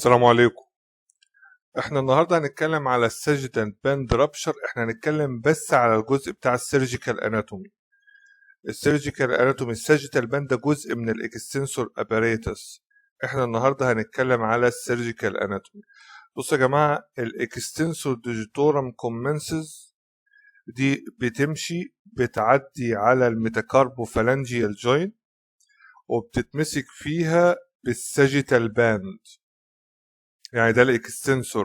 السلام عليكم. احنا النهارده هنتكلم على ال sagittal band rupture. احنا هنتكلم بس على الجزء بتاع ال surgical anatomy. ال surgical anatomy، ال sagittal band ده جزء من ال extensor apparatus. احنا النهارده هنتكلم على ال surgical anatomy. بصوا يا جماعه، ال extensor digitorum communis دي بتمشي بتعدي على ال metacarpophalangeal joint وبتتمسك فيها بال sagittal band. يعني ده ال extensor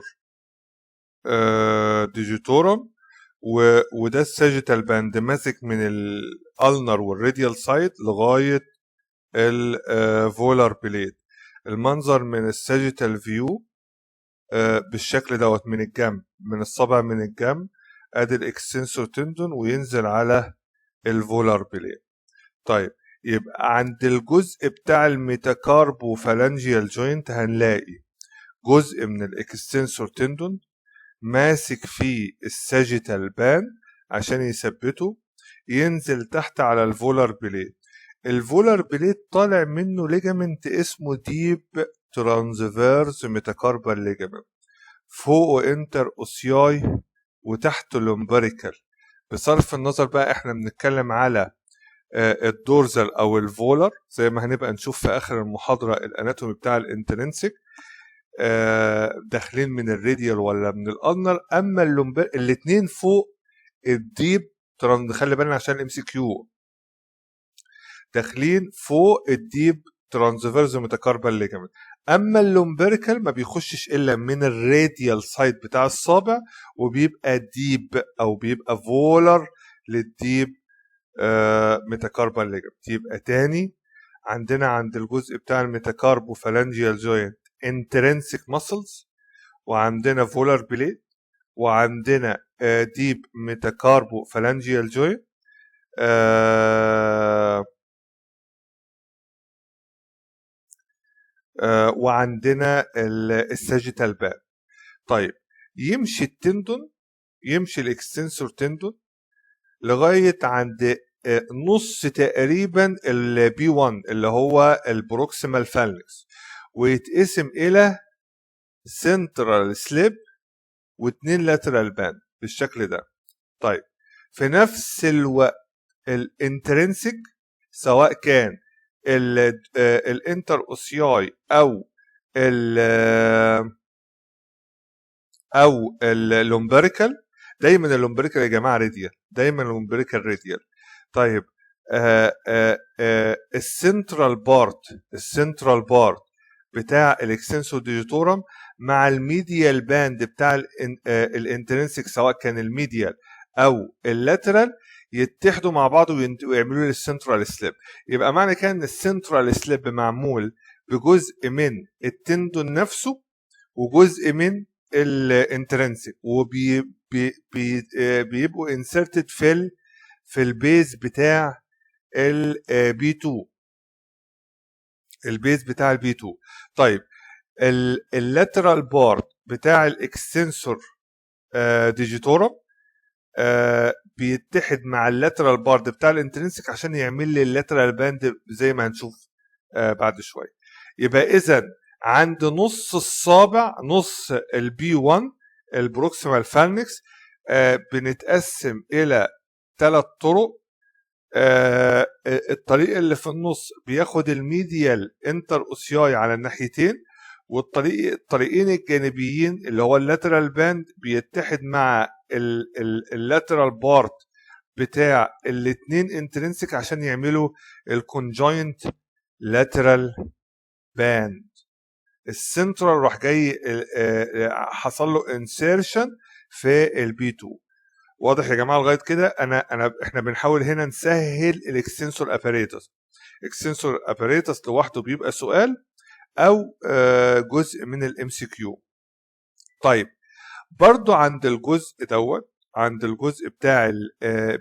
digitorum وده ال sagittal band ماسك من ال ulnar وال radial side لغاية ال volar plate. المنظر من ال sagittal view بالشكل دوت من الجنب، من الصابع من الجنب، ادي ال extensor tendon وينزل على ال volar plate. طيب يبقى عند الجزء بتاع ال metacarpophalangeal joint هنلاقي جزء من ال extensor tendon ماسك فيه ال sagittal band عشان يثبته، ينزل تحت على ال volar plate. ال volar plate طالع منه ligament اسمه deep transverse metacarpal ligament، فوقه interossei وتحته lumbrical. بصرف النظر بقى احنا بنتكلم على ال dorsal او ال volar، زي ما هنبقى نشوف في اخر المحاضرة ال anatomy بتاع ال intrinsic، داخلين من ال radial ولا من ال ulnar. اما ال lumber الاثنين فوق ال deep، خلي بالنا عشان ال MCQ، داخلين فوق ال deep transverse metacarpal ligament. اما ال lumbrical ما بيخشش الا من ال radial side بتاع الصابع، وبيبقى deep او بيبقى volar لل deep metacarpal ligament. يبقى تاني عندنا عند الجزء بتاع ال metacarpophalangeal joint intrinsic muscles، وعندنا volar plate، وعندنا deep metacarpophalangeal joint، وعندنا ال sagittal band. طيب يمشي ال tendon، يمشي ال extensor tendon لغاية عند نص تقريبا ال P 1 اللي هو ال proximal phalanx، ويتقسم الى central slip واثنين lateral band بالشكل ده. طيب في نفس الوقت ال intrinsic سواء كان ال interossei او ال lumbrical، دايما ال lumbrical يا جماعة radial، دايما ال lumbrical radial. طيب ال central part بتاع ال extensor digitorum مع ال medial band بتاع ال intrinsic سواء كان ال medial او ال lateral يتحدوا مع بعض ويعملوا لي ال central slip. يبقى معنى كده ان ال central slip معمول بجزء من ال tendon نفسه وجزء من ال intrinsic، وبيبقوا inserted في ال base بتاع ال P 2، ال base بتاع ال P 2. طيب ال lateral part بتاع ال extensor digitorum بيتحد مع ال lateral part بتاع ال intrinsic عشان يعمل لي ال lateral band زي ما هنشوف بعد شوية. يبقى اذا عند نص الصابع، نص ال P 1 ال proximal phalanx، بنتقسم الى 3 طرق. الطريق اللي في النص بياخد ال medial interossei على الناحيتين، الطريقين الجانبيين اللي هو ال lateral band بيتحد مع ال lateral part بتاع الاثنين intrinsic عشان يعملوا ال conjoint lateral band. السنترال راح جاي حصل له insertion في ال P 2. واضح يا جماعة لغاية كده؟ احنا بنحاول هنا نسهل ال extensor apparatus. extensor apparatus لوحده بيبقى سؤال او جزء من ال MCQ. طيب برضو عند الجزء دوت، عند الجزء بتاع ال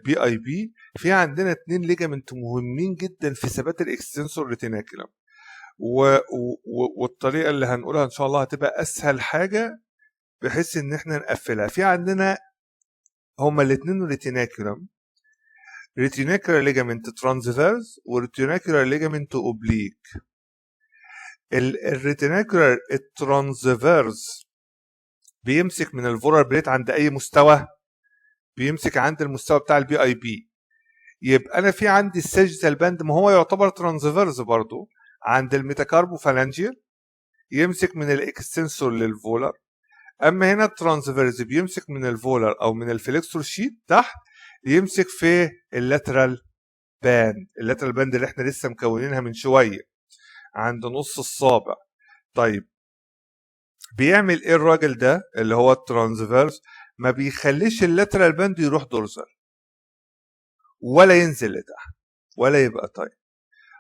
PIP، في عندنا 2 ligament مهمين جدا في ثبات ال extensor retinaculum، والطريقة اللي هنقولها ان شاء الله هتبقى اسهل حاجة بحيث ان احنا نقفلها. في عندنا هما الاثنين retinaculum، retinacular ligament transverse و retinacular ligament oblique. ال retinacular ال transverse بيمسك من ال volar plate عند اي مستوى؟ بيمسك عند المستوى بتاع ال PIP. يبقى انا في عندي ال sagittal band، ما هو يعتبر transverse برضو، عند ال metacarpophalangeal يمسك من ال extensor لل volar. اما هنا ال transverse بيمسك من ال volar او من ال flexor sheath تحت، يمسك في ال lateral band، ال lateral band اللي احنا لسه مكونينها من شوية عند نص الصابع. طيب، بيعمل ايه الراجل ده اللي هو ال transverse؟ ما بيخليش ال lateral band يروح dorsal ولا ينزل لتحت ولا يبقى tight.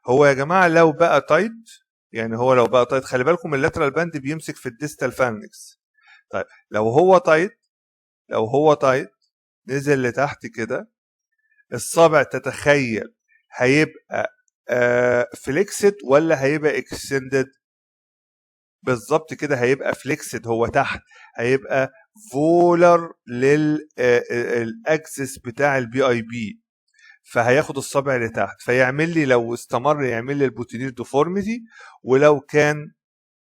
هو يا جماعة لو بقى tight، يعني هو لو بقى tight، خلي بالكم ال lateral band بيمسك في ال distal phalanx. طيب، لو هو tight، لو هو tight نزل لتحت كده، الصابع تتخيل هيبقى flexed ولا هيبقى extended؟ بالظبط كده، هيبقى flexed. هو تحت هيبقى volar لل axis بتاع ال PIP، فهياخد الصابع لتحت، فيعمل لي لو استمر يعمل لي ال boutonniere deformity، ولو كان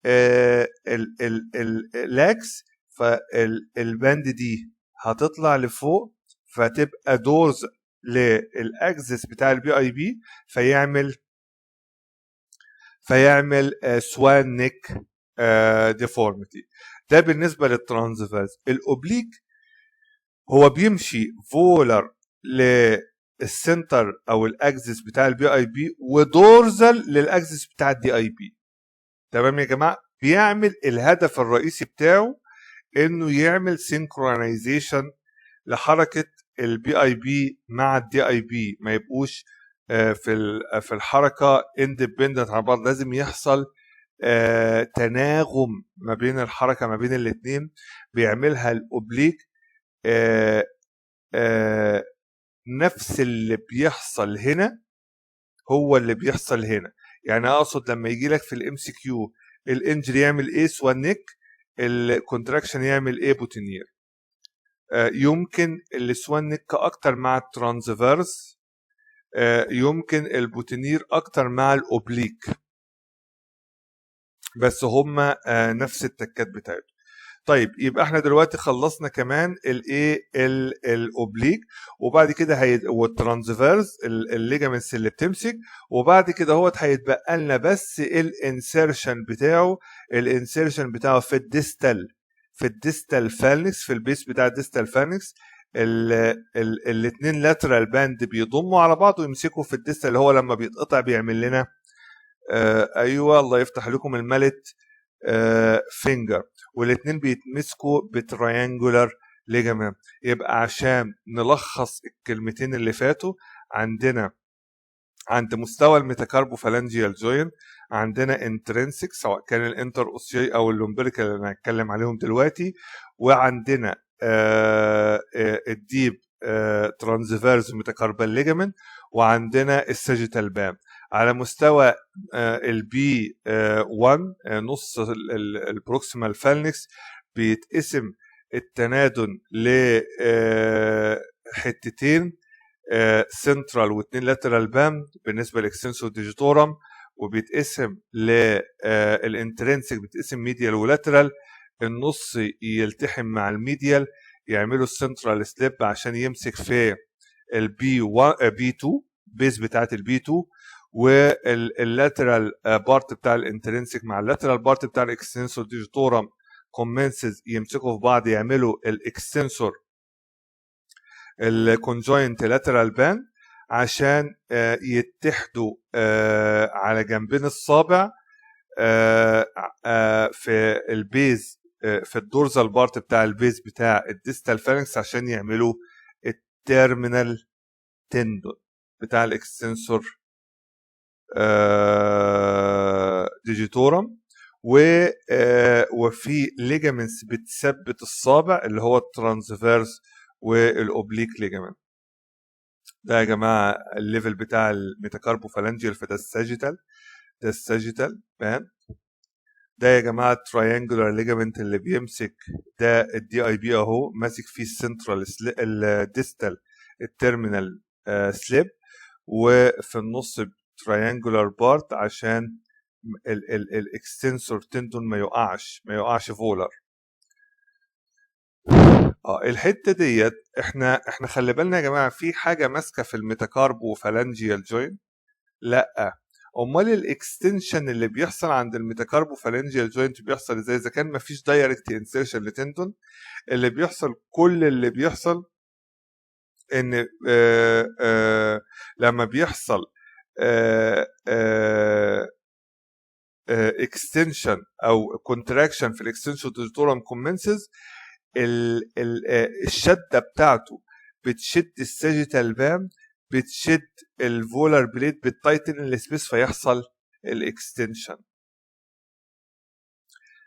ال lax فال band دي هتطلع لفوق فتبقى dorsal لل axis بتاع ال PIP، فيعمل swan neck deformity. ده بالنسبة لل transverse. ال oblique هو بيمشي volar لل center او ال axis بتاع ال PIP و dorsal لل axis بتاع ال DIP. تمام يا جماعه؟ بيعمل الهدف الرئيسي بتاعه انه يعمل synchronization لحركة ال PIP مع ال DIP، ما يبقوش في الحركة independent عن بعض. لازم يحصل تناغم ما بين الحركة ما بين الاثنين. بيعملها ال oblique. نفس اللي بيحصل هنا هو اللي بيحصل هنا. يعني اقصد لما يجي لك في ال MCQ ال injury يعمل ايه؟ swan neck. ال contraction يعمل ايه؟ boutonniere. يمكن ال swan neck اكتر مع ال transverse، يمكن ال boutonniere اكتر مع ال oblique، بس هما نفس التكات بتاعتهم. طيب، يبقى احنا دلوقتي خلصنا كمان الايه؟ ال oblique وبعد كده وال transverse، ال ligaments اللي بتمسك. وبعد كده هو هيتبقى لنا بس ال insertion بتاعه. ال insertion بتاعه في ال distal phalanx، في ال base بتاع ال distal phalanx. الاثنين lateral band بيضموا على بعض ويمسكوا في ال distal، اللي هو لما بيتقطع بيعمل لنا ايوه، الله يفتح لكم، ال mallet finger. والاثنين بيتمسكوا ب triangular ligament. يبقى عشان نلخص الكلمتين اللي فاتوا، عندنا عند مستوى ال metacarpophalangeal joint عندنا intrinsic، سواء كان ال interossei او ال lumbrical اللي هنتكلم عليهم دلوقتي، وعندنا ال deep transverse metacarpal ligament، وعندنا ال sagittal band. على مستوى ال P 1، نص ال proximal phalanx، بيتقسم ال tendon لحتتين، سنترال واثنين lateral band بالنسبة لل extensor digitorum، وبيتقسم لل intrinsic، بيتقسم medial و lateral. النص يلتحم مع ال medial يعملوا ال central slip عشان يمسك في ال P 1 P 2، base بتاعت ال P 2، وال lateral part بتاع ال intrinsic مع ال lateral part بتاع ال extensor digitorum communis يمسكوا في بعض، يعملوا ال extensor ال conjoint lateral band عشان يتحدوا على جنبين الصابع في ال base، في ال dorsal part بتاع ال base بتاع ال distal phalanx، عشان يعملوا ال terminal tendon بتاع ال extensor digitorum. وفي ligaments بتثبت الصابع، اللي هو ال transverse وال oblique ligament. ده يا جماعة ال level بتاع ال metacarpophalangeal، فده ال sagittal، ده ال sagittal band. ده يا جماعة ال triangular ligament اللي بيمسك. ده ال DIP اهو، ماسك فيه ال central ال distal ال terminal slip، وفي النص triangular part عشان ال extensor tendon ما يقعش volar. الحتة ديت احنا خلي بالنا يا جماعه، في حاجة ماسكه في ال metacarpophalangeal joint؟ لا. امال ال extension اللي بيحصل عند ال metacarpophalangeal joint بيحصل ازاي اذا كان مفيش direct insertion ل tendon؟ اللي بيحصل، كل اللي بيحصل ان لما بيحصل extension او contraction في ال extensor digitorum communis، الشدة بتاعته بتشد ال sagittal band، بتشد ال volar plate، بت tighten ال space، فيحصل ال extension،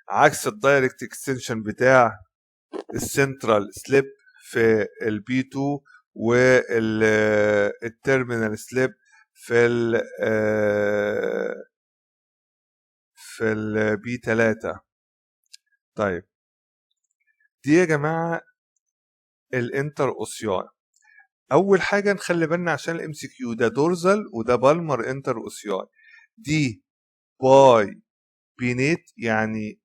عكس ال direct extension بتاع ال central slip في ال P 2 وال terminal slip في ال P 3. طيب، دي يا جماعة ال interossei. اول حاجة نخلي بالنا عشان ال MCQ، ده dorsal وده palmar interossei. دي bipennate، يعني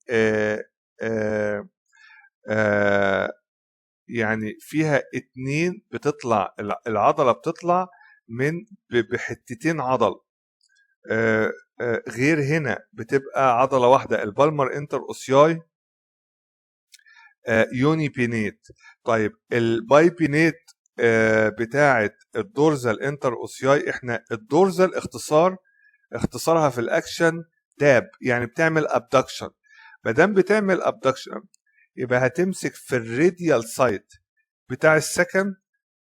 يعني فيها اتنين، بتطلع العضلة بتطلع من بحتتين عضل، غير هنا بتبقى عضلة واحده. ال palmar interossei unipennate. طيب، ال bipennate بتاعه ال dorsal interossei، احنا ال dorsal اختصارها في ال action DAP، يعني بتعمل abduction. ما دام بتعمل abduction يبقى هتمسك في ال radial side بتاع ال second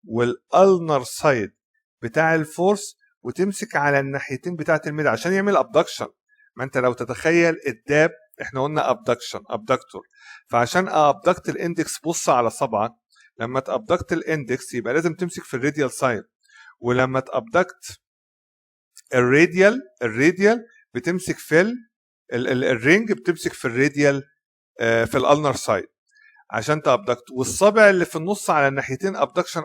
وال ulnar side بتاع ال fourth، وتمسك على الناحيتين بتاعه ال middle عشان يعمل abduction. ما انت لو تتخيل ال DAP، احنا قلنا abduction، abductor، فعشان abduct ال index، بص على صبعك، لما ت abduct ال index يبقى لازم تمسك في ال radial side، ولما ت abduct ال radial بتمسك في ال ring، بتمسك في ال radial في ال ulnar side عشان ت abduct، والصابع اللي في النص على الناحيتين abduction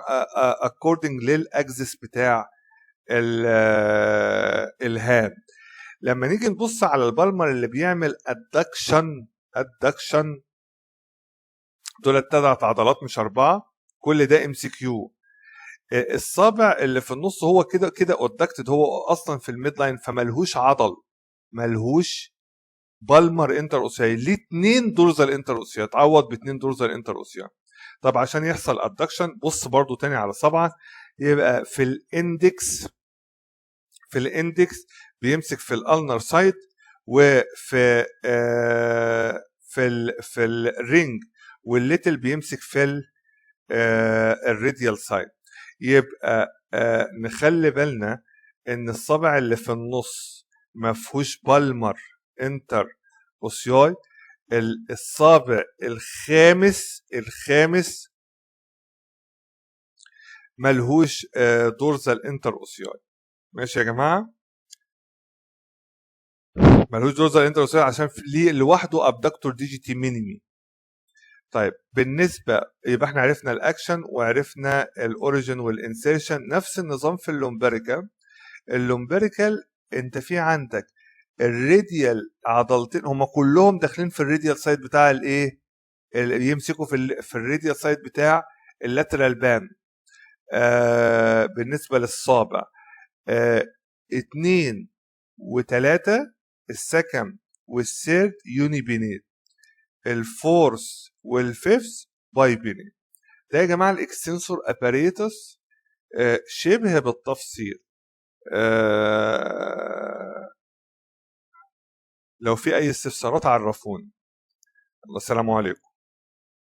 according لل axis بتاع ال hand. لما نيجي نبص على ال palmar اللي بيعمل adduction، adduction دول تلات عضلات مش اربعه، كل ده MCQ. الصابع اللي في النص هو كده كده adducted، هو اصلا في ال midline، فملهوش عضل، ملهوش palmar interossei. ليه اتنين dorsal interossei، اتعوض باتنين dorsal interossei. طب عشان يحصل adduction، بص برضو تاني على صبعك، يبقى في ال index بيمسك في ال ulnar side وفي في ال ring وال little بيمسك في ال radial side. يبقى نخلي بالنا ان الصابع اللي في النص ما فيهوش palmar interossei. الصابع الخامس ملهوش dorsal interossei. ماشي يا جماعه؟ ملهوش dorsal interossei عشان ليه لوحده abductor digiti minimi. طيب، بالنسبة يبقى احنا عرفنا الاكشن وعرفنا ال origin وال insertion. نفس النظام في ال lumbrical. ال lumbrical انت في عندك ال radial عضلتين، هم كلهم داخلين في ال radial side بتاع الايه، يمسكوا في ال radial side بتاع ال lateral band. بالنسبة للصابع اتنين وتلاتة، ال second وال third unipennate، ال fourth وال fifth bipennate. ده يا جماعة ال extensor apparatus شبه بالتفصيل. لو في اي استفسارات عرفوني. السلام عليكم.